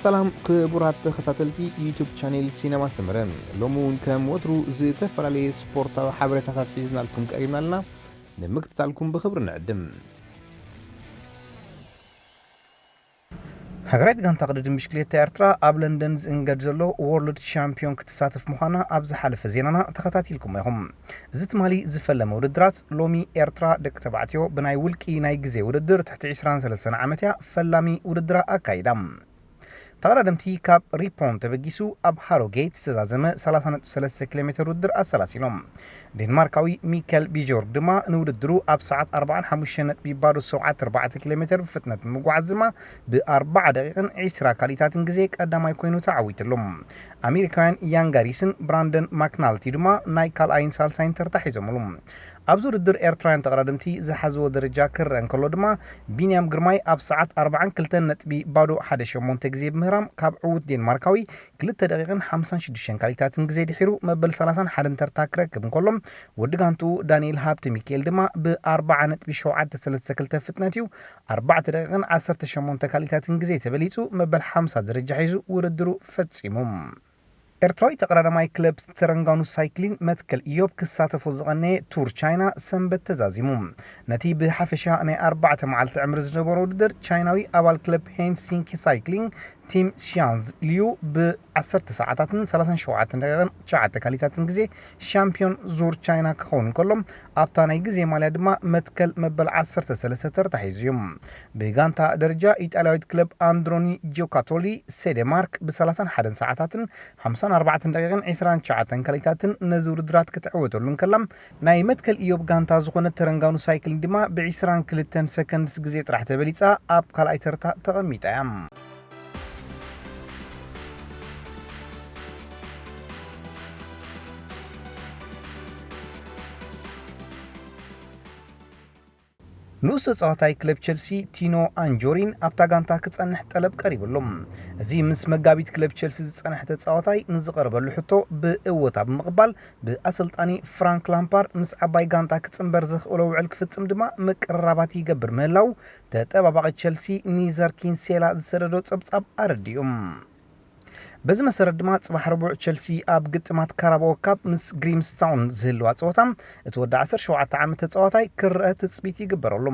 ሰላም ክቡራት ተኸታተልቲ ዩቱብ ቻኔል ሲነማ ሰመረ፣ ሎሚ እውን ከም ወትሩ ዝተፈላለየ ስፖርታዊ ሓበሬታታት ሒዝናልኩም ቀሪብና ኣለና። ንምክትታልኩም ብኽብሪ ንዕድም። ሃገራዊት ጋንታ ቅድድም ብሽክሌታ ኤርትራ ኣብ ለንደን ዝእንገድ ዘሎ ወርልድ ሻምፒዮን ክትሳተፍ ምዃና ኣብ ዝሓለፈ ዜናና ተኸታቲልኩሞ ኢኹም። እዚ ትማሊ ዝፈለመ ውድድራት፣ ሎሚ ኤርትራ ደቂ ተባዕትዮ ብናይ ውልቂ ናይ ግዜ ውድድር ትሕቲ ዕስራን ሰለስተን ዓመት እያ ፈላሚ ውድድራ ኣካይዳ። ተቐዳደምቲ ካብ ሪፖን ተበጊሱ ኣብ ሃሮጌት ዝተዛዘመ ሰላሳ ነጥቢ ሰለስተ ኪሎ ሜተር ውድድር ኣሰላሲሎም። ዴንማርካዊ ሚካኤል ቢጆርግ ድማ ንውድድሩ ኣብ ሰዓት ኣርባዓን ሓሙሽተን ነጥቢ ባዶ ሸውዓተ ኣርባዕተ ኪሎ ሜተር ብፍጥነት ብምጉዓዝ ድማ ብኣርባዓ ደቂቕን ዕስራ ካሊታትን ግዜ ቀዳማይ ኮይኑ ተዓዊትሉ። ኣሜሪካውያን ያንጋሪስን ብራንደን ማክናልቲ ድማ ናይ ካልኣይን ሳልሳይን ተርታ ሒዞምሉ። ኣብዚ ውድድር ኤርትራውያን ተቐዳደምቲ ዝሓዝዎ ደረጃ ክረአ እንከሎ ድማ፣ ቢንያም ግርማይ ኣብ ሰዓት ኣርባዓን ክልተን ነጥቢ ባዶ ሓደ ሸሞንተ ግዜ ብምህራም ካብ ዕዉት ዴንማርካዊ ክልተ ደቂቕን ሓምሳን ሽዱሽተን ካሊታትን ግዜ ድሒሩ መበል ሰላሳን ሓደን ተርታ ክረክብ እንከሎ፣ ወዲ ጋንትኡ ዳንኤል ሃብተ ሚካኤል ድማ ብኣርባዓ ነጥቢ ሸውዓተ ሰለስተ ክልተ ፍጥነት እዩ ኣርባዕተ ደቂቕን ዓሰርተ ሸሞንተ ካሊታትን ግዜ ተበሊጹ መበል ሓምሳ ደረጃ ሒዙ ውድድሩ ፈጺሙ። ኤርትራዊ ተቐዳዳማይ ክለብ ተረንጋኑ ሳይክሊን መትከል ኢዮብ ክሳተፎ ዝቐነየ ቱር ቻይና ሰንበት ተዛዚሙ። ነቲ ብሓፈሻ ናይ ኣርባዕተ መዓልቲ ዕምሪ ዝነበሮ ውድድር፣ ቻይናዊ ኣባል ክለብ ሄንሲንኪ ሳይክሊንግ ቲም ሺያንዝ ሊዩ ብ ዓሰርተ ሰዓታትን ሰላሳን ሸውዓተን ደቂቕን ትሽዓተ ካሊታትን ግዜ ሻምፒዮን ዙር ቻይና ክኸውን እንከሎ፣ ኣብታ ናይ ግዜ ማልያ ድማ መትከል መበል ዓሰርተ ሰለስተ ተርታ ሒዙ እዩ። ብጋንታ ደረጃ፣ ኢጣልያዊት ክለብ ኣንድሮኒ ጂዮካቶሊ ሴዴማርክ ብ ሰላሳን ሓደን ሰዓታትን ሓምሳን ኣርባዕተን ደቂቕን ዕስራን ትሽዓተን ካሊታትን ነዚ ውድድራት ክትዕወተሉ እንከላ፣ ናይ መትከል ኢዮብ ጋንታ ዝኾነት ተረንጋኑ ሳይክሊንግ ድማ ብ ዕስራን ክልተን ሰከንድስ ግዜ ጥራሕ ተበሊጻ ኣብ ካልኣይ ተርታ ተቐሚጣ እያ። ንኡስ ተጻዋታይ ክለብ ቸልሲ ቲኖ ኣንጆሪን ኣብታ ጋንታ ክጸንሕ ጠለብ ቀሪብሉ። እዚ ምስ መጋቢት ክለብ ቸልሲ ዝጸንሐ ተጻዋታይ ንዝቐረበሉ ሕቶ ብእወታ ብምቕባል፣ ብኣሰልጣኒ ፍራንክ ላምፓርድ ምስ ዓባይ ጋንታ ክጽንበር ዘኽእሎ ውዕል ክፍጽም ድማ ምቅርራባት ይገብር ምህላው ተጠባባቒ ቸልሲ ኒዘር ኪንሴላ ዝሰደዶ ጸብጻብ ኣረዲኡ። በዚ መሰረት ድማ፣ ጽባሕ ረቡዕ ቸልሲ ኣብ ግጥማት ካራባኦ ካፕ ምስ ግሪምስታውን ዝህልዋ ጸወታ፣ እቲ ወዲ ዓሰርተ ሸውዓተ ዓመት ተጻዋታይ ክረአ ትጽቢት ይግበረሉ።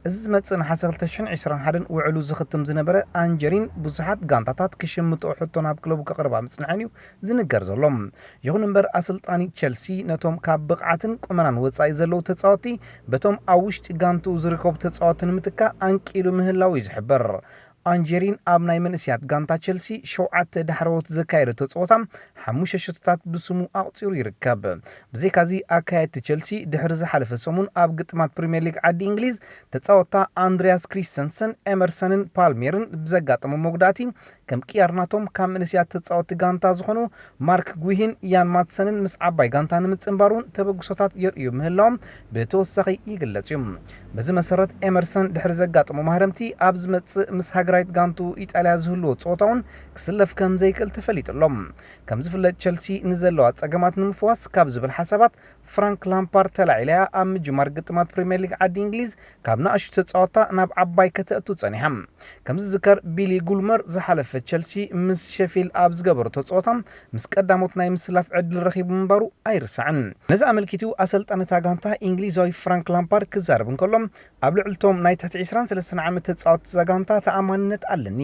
እዚ ዝመጽእ ነሓሰ ክልተ ሽሕን ዕስራን ሓደን ውዕሉ ዝኽትም ዝነበረ ኣንጀሪን፣ ብዙሓት ጋንታታት ክሽምጥኦ ሕቶ ናብ ክለቡ ከቕርባ ምጽንሐን እዩ ዝንገር ዘሎ። ይኹን እምበር፣ ኣሰልጣኒ ቸልሲ ነቶም ካብ ብቕዓትን ቁመናን ወጻኢ ዘለዉ ተጻወትቲ በቶም ኣብ ውሽጢ ጋንትኡ ዝርከቡ ተጻወትቲ ንምትካእ ኣንቂዱ ምህላዉ እዩ ዝሕበር። ኣንጀሪን ኣብ ናይ መንእስያት ጋንታ ቸልሲ ሸውዓተ ዳሕረዎት ዘካየደቶ ጸወታ፣ ሓሙሽተ ሸቶታት ብስሙ ኣቑጺሩ ይርከብ። ብዘይካዚ፣ ኣካየድቲ ቸልሲ ድሕሪ ዝሓለፈ ሰሙን ኣብ ግጥማት ፕሪምየር ሊግ ዓዲ እንግሊዝ፣ ተጻወትታ ኣንድሪያስ ክሪስተንሰን፣ ኤመርሰንን ፓልሜርን ብዘጋጠሞም መጉዳእቲ፣ ከም ቅያር ናቶም ካብ መንእስያት ተጻወትቲ ጋንታ ዝኾኑ ማርክ ጉሂን ያን ማትሰንን ምስ ዓባይ ጋንታ ንምጽንባር እውን ተበግሶታት የርእዩ ምህላዎም ብተወሳኺ ይግለጽ እዩ። በዚ መሰረት፣ ኤመርሰን ድሕሪ ዘጋጠሞ ማህረምቲ፣ ኣብ ዝመጽእ ምስ ሃገራዊት ጋንቱ ኢጣልያ ዝህልዎ ጸወታ እውን ክስለፍ ከም ዘይክእል ተፈሊጡ ኣሎ። ከም ዝፍለጥ፣ ቸልሲ ንዘለዋ ጸገማት ንምፍዋስ ካብ ዝብል ሓሳባት ፍራንክ ላምፓርድ ተላዒላ እያ ኣብ ምጅማር ግጥማት ፕሪምየር ሊግ ዓዲ እንግሊዝ ካብ ንኣሽቱ ተጻወታ ናብ ዓባይ ከተእቱ ጸኒሓ። ከም ዝዝከር፣ ቢሊ ጉልመር ዝሓለፈ ቸልሲ ምስ ሸፊልድ ኣብ ዝገበረቶ ጸወታ ምስ ቀዳሞት ናይ ምስላፍ ዕድል ረኺቡ ምንባሩ ኣይርሳዕን። ነዚ ኣመልኪቱ፣ ኣሰልጣኒ እታ ጋንታ፣ እንግሊዛዊ ፍራንክ ላምፓርድ ክዛረብ እንከሎ፣ ኣብ ልዕሊ እቶም ናይ ትሕቲ ዕስራን ሰለስተን ዓመት ተጻወትቲ እዛ ጋንታ ተኣማንነት ኣለኒ።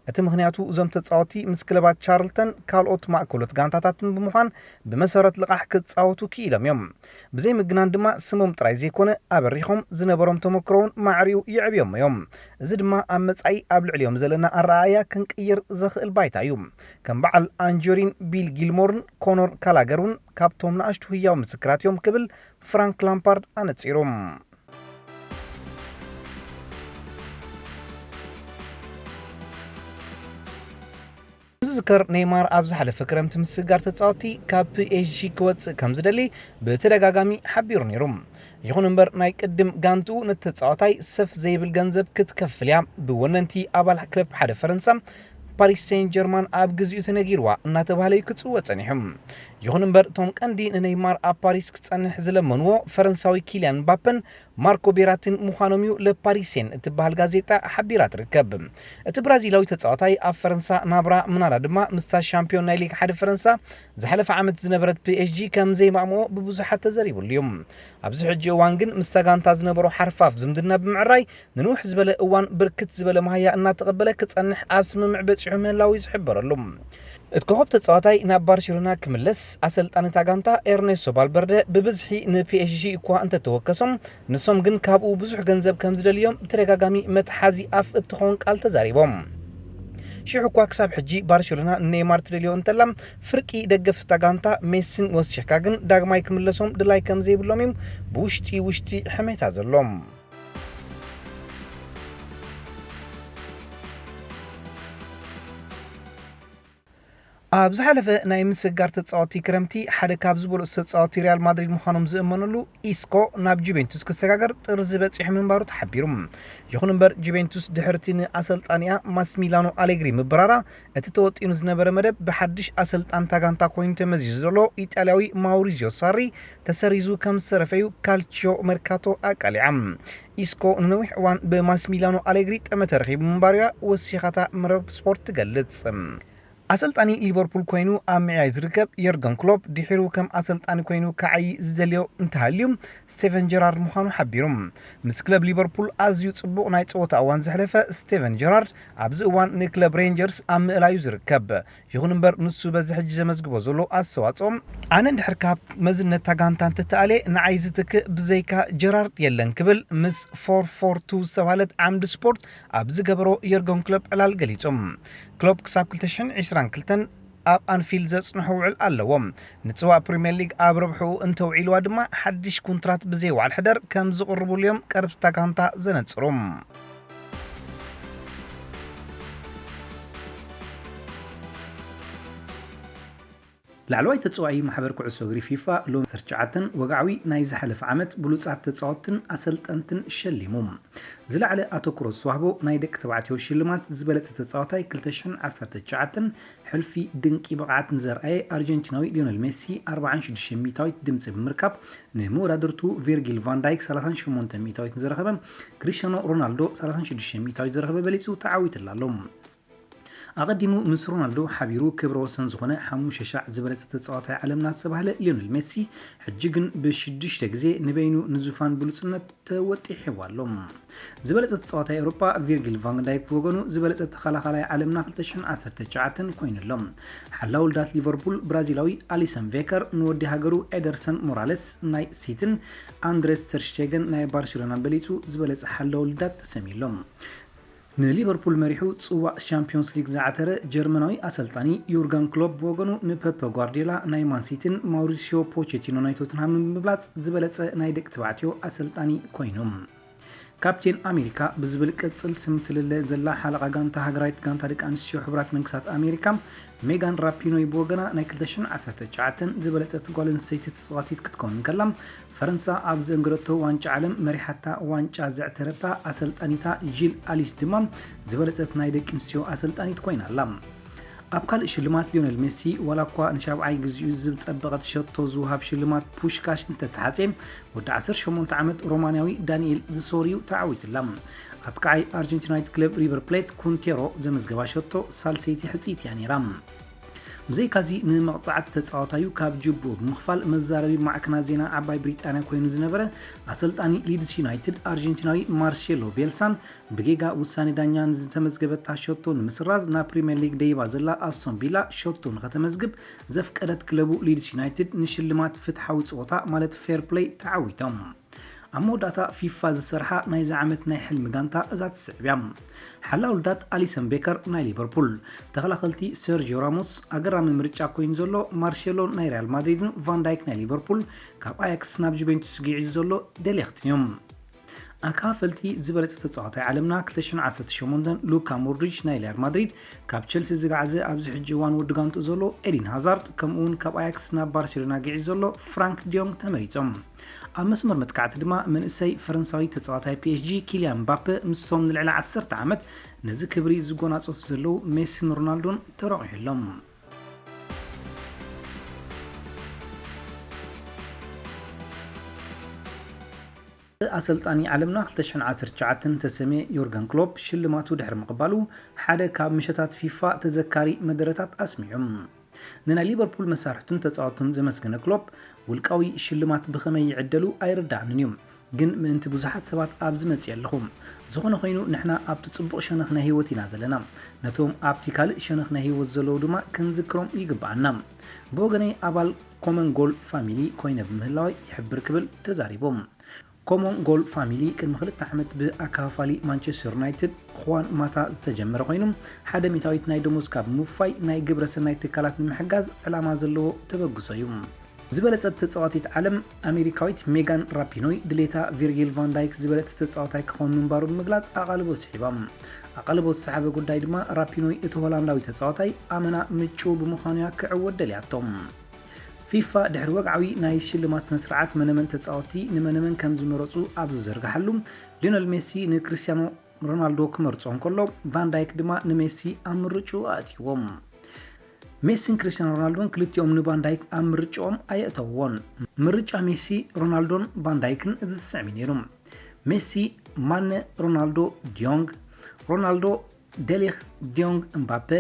እቲ ምኽንያቱ፣ እዞም ተጻወትቲ ምስ ክለባት ቻርልተን ካልኦት ማእከሎት ጋንታታትን ብምዃን ብመሰረት ልቓሕ ክጻወቱ ክኢሎም እዮም። ብዘይ ምግናን ድማ፣ ስሞም ጥራይ ዘይኮነ፣ ኣበሪኾም፣ ዝነበሮም ተመክሮ እውን ማዕሪኡ የዕብዮም እዮም። እዚ ድማ ኣብ መጻኢ ኣብ ልዕሊኦም ዘለና ኣረኣእያ ክንቅይር ዘኽእል ባይታ እዩ። ከም በዓል ኣንጆሪን ቢል ጊልሞርን ኮኖር ካላገር እውን ካብቶም ንኣሽቱ ህያው ምስክራት እዮም ክብል ፍራንክ ላምፓርድ ኣነጺሩ። ዝዝከር፣ ኔይማር ኣብ ዝሓለፈ ክረምቲ ምስግጋር ተጻወትቲ ካብ ፒ ኤስ ጂ ክወጽእ ከም ዝደሊ ብተደጋጋሚ ሓቢሩ ነይሩ። ይኹን እምበር፣ ናይ ቅድም ጋንትኡ ነቲ ተጻዋታይ ሰፍ ዘይብል ገንዘብ ክትከፍል እያ ብወነንቲ ኣባል ክለብ ሓደ ፈረንሳ ፓሪስ ሴን ጀርማን ኣብ ግዚኡ ተነጊርዋ እናተባህለ እዩ ክጽወ ጸኒሑ። ይኹን እምበር፣ እቶም ቀንዲ ንኔይማር ኣብ ፓሪስ ክጸንሕ ዝለመንዎ ፈረንሳዊ ኪልያን ምባፐን ማርኮ ቤራቲን ምዃኖም እዩ ለፓሪሴን እትበሃል ጋዜጣ ሓቢራ ትርከብ። እቲ ብራዚላዊ ተጻዋታይ ኣብ ፈረንሳ ናብራ ምናዳ ድማ ምስታ ሻምፒዮን ናይ ሊግ ሓደ ፈረንሳ ዝሓለፈ ዓመት ዝነበረት ፒ ኤስ ጂ ከም ዘይማእምኦ ብብዙሓት ተዘሪቡሉ እዩ። ኣብዚ ሕጂ እዋን ግን ምስታ ጋንታ ዝነበሮ ሓርፋፍ ዝምድና ብምዕራይ ንንውሕ ዝበለ እዋን ብርክት ዝበለ መሃያ እናተቐበለ ክጸንሕ ኣብ ስምምዕ በጺሑ ምህላው እዩ ዝሕበረሉ። እቲ ኮኸብ ተጻዋታይ ናብ ባርሴሎና ክምለስ ኣሰልጣኒ እታ ጋንታ ኤርኔስቶ ቫልቨርደ ብብዝሒ ንፒ ኤስ ጂ እኳ እንተተወከሶም፣ ንሶም ግን ካብኡ ብዙሕ ገንዘብ ከም ዝደልዮም ብተደጋጋሚ መትሓዚ ኣፍ እትኸውን ቃል ተዛሪቦም። ሽሕ እኳ ክሳብ ሕጂ ባርሴሎና ንኔይማር ትደልዮ እንተላ፣ ፍርቂ ደገፍቲ እታ ጋንታ ሜሲን ወሲኽካ ግን ዳግማይ ክምለሶም ድላይ ከም ዘይብሎም እዩ ብውሽጢ ውሽጢ ሕሜታ ዘሎም። ኣብ ዝሓለፈ ናይ ምስግጋር ተጻወቲ ክረምቲ ሓደ ካብ ዝበለጹ ተጻወቲ ሪያል ማድሪድ ምዃኖም ዝእመነሉ ኢስኮ ናብ ጁቬንቱስ ክሰጋገር ጥርዚ በጺሑ ምንባሩ ተሓቢሩ። ይኹን እምበር ጁቬንቱስ ድሕርቲ ንኣሰልጣኒኣ ማስሚላኖ ኣሌግሪ ምብራራ እቲ ተወጢኑ ዝነበረ መደብ ብሓድሽ ኣሰልጣን እታ ጋንታ ኮይኑ ተመዚዙ ዘሎ ኢጣልያዊ ማውሪዚዮ ሳሪ ተሰሪዙ ከም ዝተረፈዩ ካልቺዮ መርካቶ ኣቃሊዓ። ኢስኮ ንነዊሕ እዋን ብማስሚላኖ ኣሌግሪ ጠመተ ረኺቡ ምንባሩያ ወሲኻታ መረብ ስፖርት ትገልጽ። ኣሰልጣኒ ሊቨርፑል ኮይኑ ኣብ ምዕያይ ዝርከብ የርገን ክሎፕ ድሒሩ ከም ኣሰልጣኒ ኮይኑ ክዓዪ ዝደልዮ እንተሃልዩ ስቴቨን ጀራርድ ምዃኑ ሓቢሩ። ምስ ክለብ ሊቨርፑል ኣዝዩ ጽቡቕ ናይ ጸወታ እዋን ዘሕለፈ ስቴቨን ጀራርድ ኣብዚ እዋን ንክለብ ሬንጀርስ ኣብ ምእላዩ ዝርከብ። ይኹን እምበር ንሱ በዚ ሕጂ ዘመዝግቦ ዘሎ ኣስተዋጽኦ ኣነ እንድሕር ካብ መዝነታ ጋንታ እንተተኣልየ ንዓይ ዝትክእ ብዘይካ ጀራርድ የለን ክብል ምስ ፎር ፎር ቱ ዝተባህለት ዓምዲ ስፖርት ኣብ ዝገበሮ የርገን ክሎፕ ዕላል ገሊጹ። ክሎፕ ክሳብ ክልተ ሽሕን ዕስራን ክልተን ኣብ ኣንፊልድ ዘጽንሖ ውዕል ኣለዎ። ንጽዋእ ፕሪምየር ሊግ ኣብ ረብሕኡ እንተውዒልዋ ድማ ሓድሽ ኩንትራት ብዘይ ዋዕል ሕደር ከም ዝቕርቡሉ እዮም ቀርብታ ጋንታ ዘነጽሩ። ላዕለዋይ ተጽዋዒ ማሕበር ኩዕሶ እግሪ ፊፋ ሎሚ ዓሰርተ ትሽዓተ ወግዓዊ ናይ ዝሓለፈ ዓመት ብሉጻት ተጻወትትን ኣሰልጠንትን ሸሊሙ። ዝለዓለ ኣተኩሮ ዝተዋህቦ ናይ ደቂ ተባዕትዮ ሽልማት ዝበለጸ ተጻዋታይ ክልተ ሽሕን ዓሰርተ ትሽዓተን ሕልፊ ድንቂ ብቕዓት ንዘርኣየ ኣርጀንቲናዊ ሊዮነል ሜሲ ኣርባዓን ሽዱሽተ ሚእታዊት ድምጺ ብምርካብ፣ ንመወዳድርቱ ቪርጊል ቫን ዳይክ ሰላሳን ሸሞንተ ሚእታዊት ንዝረኸበ፣ ክሪስቲያኖ ሮናልዶ ሰላሳን ሽዱሽተ ሚእታዊት ዝረኸበ በሊጹ ተዓዊትላ ኣሎ። ኣቐዲሙ ምስ ሮናልዶ ሓቢሩ ክብረ ወሰን ዝኾነ ሓሙሽተ ሻዕ ዝበለጸ ተጻዋታይ ዓለምና ዝተባህለ ሊዮነል ሜሲ፣ ሕጂ ግን ብሽዱሽተ ግዜ ንበይኑ ንዙፋን ብሉጽነት ተወጢሕዎ ኣሎ። ዝበለጸ ተጻዋታይ ኤውሮጳ ቪርጊል ቫን ዳይክ ብወገኑ፣ ዝበለጸ ተኸላኻላይ ዓለምና ክልተ ሽሕን ዓሰርተ ትሽዓተን ኮይኑ ኣሎ። ሓላው ልዳት ሊቨርፑል ብራዚላዊ ኣሊሰን ቤከር ንወዲ ሃገሩ ኤደርሰን ሞራለስ ናይ ሲቲን ኣንድሬስ ተርሽቴገን ናይ ባርሴሎናን በሊጹ ዝበለጸ ሓላው ልዳት ተሰምዩ ኣሎ። ንሊቨርፑል መሪሑ ጽዋእ ሻምፒዮንስ ሊግ ዝዓተረ ጀርመናዊ ኣሰልጣኒ ዩርገን ክሎፕ ብወገኑ ንፔፕ ጓርዲዮላ ናይ ማን ሲቲን ማውሪሲዮ ፖቼቲኖ ናይ ቶትንሃምን ብምብላጽ ዝበለጸ ናይ ደቂ ተባዕትዮ ኣሰልጣኒ ኮይኑ። ካፕቴን ኣሜሪካ ብዝብል ቅጽል ስም ትልለ ዘላ ሓለቓ ጋንታ ሃገራዊት ጋንታ ደቂ ኣንስትዮ ሕቡራት መንግስታት ኣሜሪካ ሜጋን ራፒኖይ ብወገና ናይ ክልተ ሽሕን ዓሰርተ ትሽዓተን ዝበለጸት ጓል ኣንስተይቲ ተጻዋቲት ክትከውን እንከላ፣ ፈረንሳ ኣብ ዘንገረቶ ዋንጫ ዓለም መሪሓታ ዋንጫ ዘዕተረታ ኣሰልጣኒታ ጂል ኣሊስ ድማ ዝበለጸት ናይ ደቂ ኣንስትዮ ኣሰልጣኒት ኮይና ኣላ። ኣብ ካልእ ሽልማት ሊዮነል ሜሲ ዋላ እኳ ንሻብዓይ ግዚኡ ዝጸበቐት ሸቶ ዝውሃብ ሽልማት ፑሽካሽ እንተተሓጽየ፣ ወዲ ዓሰርተ ሸሞንተ ዓመት ሮማንያዊ ዳንኤል ዝሶርዩ ተዓዊትላ። ኣጥቃዓይ ኣርጀንቲናዊት ክለብ ሪቨር ፕሌት ኩንቴሮ ዘመዝገባ ሸቶ ሳልሰይቲ ሕጽይቲ እያ ነይራ። ብዘይካዚ ንመቕጻዕቲ ተጻዋታዩ ካብ ጅቡኡ ብምኽፋል መዛረቢ ማዕከናት ዜና ዓባይ ብሪጣንያ ኮይኑ ዝነበረ ኣሰልጣኒ ሊድስ ዩናይትድ ኣርጀንቲናዊ ማርሴሎ ቤልሳን ብጌጋ ውሳኔ ዳኛ ንዝተመዝገበታ ሸቶ ንምስራዝ ናብ ፕሪምየር ሊግ ደይባ ዘላ ኣስቶን ቪላ ሸቶ ንኸተመዝግብ ዘፍቀደት ክለቡ ሊድስ ዩናይትድ ንሽልማት ፍትሓዊ ጸወታ ማለት ፌር ፕለይ ተዓዊቶም። ኣብ መወዳእታ ፊፋ ዝሰርሓ ናይዚ ዓመት ናይ ሕልሚ ጋንታ እዛ ትስዕብ እያ። ሓላው ልዳት ኣሊሰን ቤከር ናይ ሊቨርፑል፣ ተኸላኸልቲ ሰርጂዮ ራሞስ ኣገራሚ ምርጫ ኮይኑ ዘሎ ማርሴሎ ናይ ሪያል ማድሪድን ቫን ዳይክ ናይ ሊቨርፑል ካብ ኣያክስ ናብ ጁቬንቱስ ግዒዙ ዘሎ ደሌኽትን እዮም። ኣካፈልቲ ዝበለጸ ተጻዋታይ ዓለምና ክልተ ሽሕን ዓሰርተ ሸሞንተን ሉካ ሞድሪች ናይ ሪያል ማድሪድ፣ ካብ ቸልሲ ዝገዓዘ ኣብዚ ሕጂ እዋን ወዲ ጋንትኡ ዘሎ ኤዲን ሃዛርድ፣ ከምኡ እውን ካብ ኣያክስ ናብ ባርሴሎና ግዒዙ ዘሎ ፍራንክ ዲዮንግ ተመሪጾም። ኣብ መስመር መጥቃዕቲ ድማ መንእሰይ ፈረንሳዊ ተጻዋታይ ፒ ኤስ ጂ ኪልያን ምባፔ ምስቶም ንልዕሊ ዓሰርተ ዓመት ነዚ ክብሪ ዝጎናጸፉ ዘለዉ ሜሲን ሮናልዶን ተረቑሑ ኣሎ። ኣሰልጣኒ ዓለምና ክልተ ሽሕን ዓሰርተ ትሽዓተን ተሰምየ ዮርገን ክሎፕ ሽልማቱ ድሕሪ ምቕባሉ፣ ሓደ ካብ ምሸታት ፊፋ ተዘካሪ መደረታት ኣስሚዑ። ንናይ ሊቨርፑል መሳርሕቱን ተጻወቱን ዘመስገነ ክሎፕ፣ ውልቃዊ ሽልማት ብኸመይ ይዕደሉ ኣይርድኣንን እዩ፣ ግን ምእንቲ ብዙሓት ሰባት ኣብዚ መጺኤ ኣለኹ። ዝኾነ ኮይኑ፣ ንሕና ኣብቲ ጽቡቕ ሸነኽ ናይ ህይወት ኢና ዘለና። ነቶም ኣብቲ ካልእ ሸነኽ ናይ ህይወት ዘለዉ ድማ ክንዝክሮም ይግብኣና። ብወገነይ፣ ኣባል ኮመን ጎል ፋሚሊ ኮይነ ብምህላወይ ይሕብር ክብል ተዛሪቡ። ኮሞን ጎል ፋሚሊ ቅድሚ ክልተ ዓመት ብኣካፋፋሊ ማንቸስተር ዩናይትድ ኹዋን ማታ ዝተጀመረ ኮይኑ፣ ሓደ ሚእታዊት ናይ ደሞዝካ ብምውፋይ ናይ ግብረ ሰናይ ትካላት ንምሕጋዝ ዕላማ ዘለዎ ተበግሶ እዩ። ዝበለጸት ተጻዋቲት ዓለም ኣሜሪካዊት ሜጋን ራፒኖይ ድሌታ ቪርጊል ቫን ዳይክ ዝበለጸ ተጻዋታይ ክኸውን ምንባሩ ብምግላጽ ኣቓልቦ ስሒባ። ኣቓልቦ ዝሰሓበ ጉዳይ ድማ ራፒኖይ እቲ ሆላንዳዊ ተጻዋታይ ኣመና ምጭው ብምዃኑ እያ ክዕወት ደልያቶ። ፊፋ ድሕሪ ወግዓዊ ናይ ሽልማት ስነ ስርዓት መነመን ተጻወትቲ ንመነመን ከም ዝመረጹ ኣብ ዝዘርግሓሉ፣ ሊዮነል ሜሲ ንክሪስቲያኖ ሮናልዶ ክመርጾ እንከሎ፣ ቫን ዳይክ ድማ ንሜሲ ኣብ ምርጭኡ ኣእትይዎም። ሜሲን ክሪስቲያኖ ሮናልዶን ክልቲኦም ንቫን ዳይክ ኣብ ምርጭኦም ኣየእተውዎን። ምርጫ ሜሲ፣ ሮናልዶን ቫን ዳይክን እዚ ዝስዕም እዩ ነይሩ። ሜሲ፣ ማነ፣ ሮናልዶ፣ ዲዮንግ፣ ሮናልዶ፣ ደሊኽ፣ ዲዮንግ፣ እምባፔ፣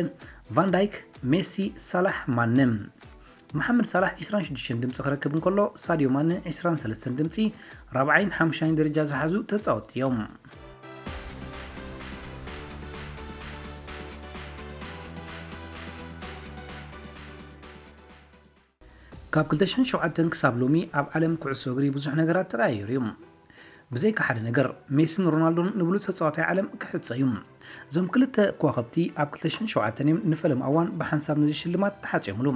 ቫን ዳይክ፣ ሜሲ፣ ሳላሕ፣ ማነ። መሓመድ ሳላሕ ዕስራን ሽዱሽተን ድምፂ ክረክብ እንከሎ፣ ሳዲዮ ማነ ዕስራን ሰለስተን ድምፂ ራብዓይን ሓሙሻይን ደረጃ ዝሓዙ ተፃወትቲ እዮም። ካብ ክልተ ሽሕን ሸውዓተን ክሳብ ሎሚ ኣብ ዓለም ኩዕሶ እግሪ ብዙሕ ነገራት ተቐያይሩ እዩ። ብዘይካ ሓደ ነገር፣ ሜሲን ሮናልዶን ንብሉጽ ተጻዋታይ ዓለም ክሕጸዩ። እዞም ክልተ ከዋኽብቲ ኣብ ክልተ ሽሕን ሸውዓተን እዮም ንፈለማ እዋን ብሓንሳብ ነዚ ሽልማት ተሓጽዮምሉ።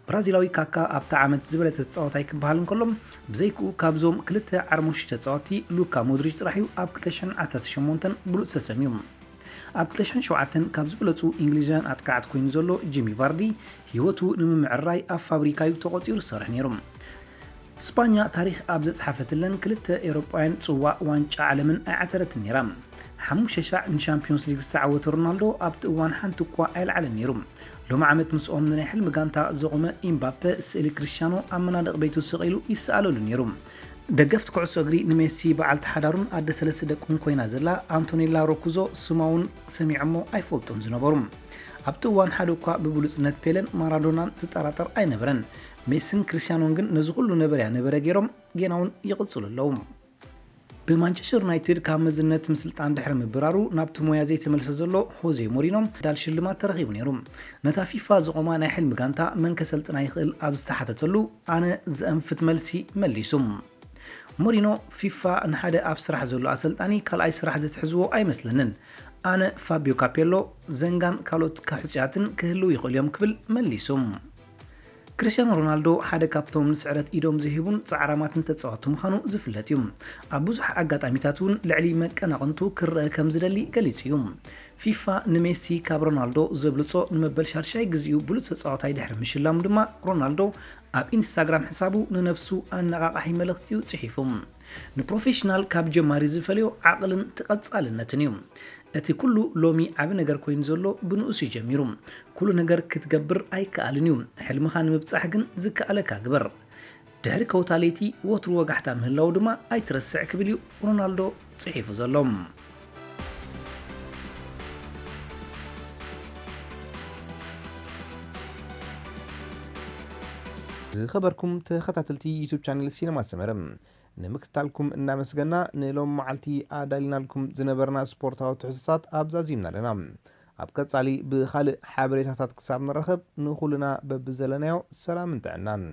ብራዚላዊ ካካ ኣብታ ዓመት ዝበለጸ ተጻዋታይ ክበሃል እንከሎ፣ ብዘይክኡ ካብዞም ክልተ ዓርሞሽ ተጻወትቲ ሉካ ሞድሪች ጥራሕ እዩ ኣብ ክልተ ሽሕን ዓሰርተ ሸሞንተን ብሉጽ ተሰምዩ። ኣብ ክልተ ሽሕን ሸውዓተን ካብ ዝበለጹ እንግሊዛውያን ኣጥቃዕቲ ኮይኑ ዘሎ ጂሚ ቫርዲ፣ ህይወቱ ንምምዕርራይ ኣብ ፋብሪካ እዩ ተቖጺሩ ዝሰርሕ ነይሩ። ስፓኛ ታሪኽ ኣብ ዘጽሓፈትለን ክልተ ኤውሮጳውያን ጽዋእ ዋንጫ ዓለምን ኣይዓተረትን ነይራ። ሓሙሽተ ሻዕ ንሻምፒዮንስ ሊግ ዝተዓወተ ሮናልዶ ኣብቲ እዋን ሓንቲ እኳ ኣይለዓለን ነይሩ። ሎሚ ዓመት ምስኦም ንናይ ሕልሚ ጋንታ ዘቖመ ኢምባፔ ስእሊ ክርስቲያኖ ኣብ መናድቕ ቤቱ ስቕ ኢሉ ይሰኣለሉ ነይሩ። ደገፍቲ ኩዕሶ እግሪ ንሜሲ በዓልቲ ሓዳሩን ኣደ ሰለስተ ደቁን ኮይና ዘላ ኣንቶኔላ ሮኩዞ ስማ እውን ሰሚዖሞ ኣይፈልጡን ዝነበሩ። ኣብቲ እዋን ሓደ እኳ ብብሉጽነት ፔለን ማራዶናን ዝጠራጠር ኣይነበረን። ሜሲን ክርስቲያኖን ግን ነዚ ኩሉ ነበረያ ነበረ ገይሮም ጌና እውን ይቕጽሉ ኣለዉ። ብማንቸስተር ዩናይትድ ካብ መዝነት ምስልጣን ድሕሪ ምብራሩ ናብቲ ሞያ ዘይተመልሰ ዘሎ ሆዜ ሞሪኖ ዳል ሽልማት ተረኺቡ ነይሩ። ነታ ፊፋ ዘቖማ ናይ ሕልሚ ጋንታ መን ከሰልጥና ይኽእል ኣብ ዝተሓተተሉ ኣነ ዘእንፍት መልሲ መሊሱ። ሞሪኖ ፊፋ ንሓደ ኣብ ስራሕ ዘሎ ኣሰልጣኒ ካልኣይ ስራሕ ዘትሕዝዎ ኣይመስለንን። ኣነ ፋቢዮ ካፔሎ፣ ዘንጋን ካልኦት ሕጹያትን ክህልዉ ይኽእሉ እዮም ክብል መሊሱ። ክርስቲያኖ ሮናልዶ ሓደ ካብቶም ንስዕረት ኢዶም ዝህቡን ጻዕራማትን ተጻወትቲ ምዃኑ ዝፍለጥ እዩ። ኣብ ብዙሕ ኣጋጣሚታት እውን ልዕሊ መቀናቕንቱ ክረአ ከም ዝደሊ ገሊጹ እዩ። ፊፋ ንሜሲ ካብ ሮናልዶ ዘብልጾ ንመበል ሻድሻይ ግዜኡ ብሉጽ ተጻዋታይ ድሕሪ ምሽላሙ ድማ ሮናልዶ ኣብ ኢንስታግራም ሕሳቡ ንነብሱ ኣነቓቓሒ መልእኽቲ እዩ ጽሒፉ። ንፕሮፌሽናል ካብ ጀማሪ ዝፈልዮ ዓቕልን ተቐጻልነትን እዩ። እቲ ኩሉ ሎሚ ዓቢ ነገር ኮይኑ ዘሎ ብንኡስ እዩ ጀሚሩ። ኩሉ ነገር ክትገብር ኣይከኣልን እዩ። ሕልምኻ ንምብጻሕ ግን ዝከኣለካ ግበር። ድሕሪ ከውታ ለይቲ ወትሩ ወጋሕታ ምህላው ድማ ኣይትረስዕ ክብል እዩ ሮናልዶ ጽሒፉ ዘሎ። ዝኸበርኩም ተኸታተልቲ ዩቱብ ቻነል ሲነማ ሰመረ፣ ንምክትታልኩም እናመስገና፣ ንሎም መዓልቲ ኣዳሊናልኩም ዝነበርና ስፖርታዊ ትሕዝቶታት ኣብዛዚምና ኣለና። ኣብ ቀጻሊ ብኻልእ ሓበሬታታት ክሳብ ንራኸብ፣ ንኹልና በብዘለናዮ ሰላምን ጥዕናን።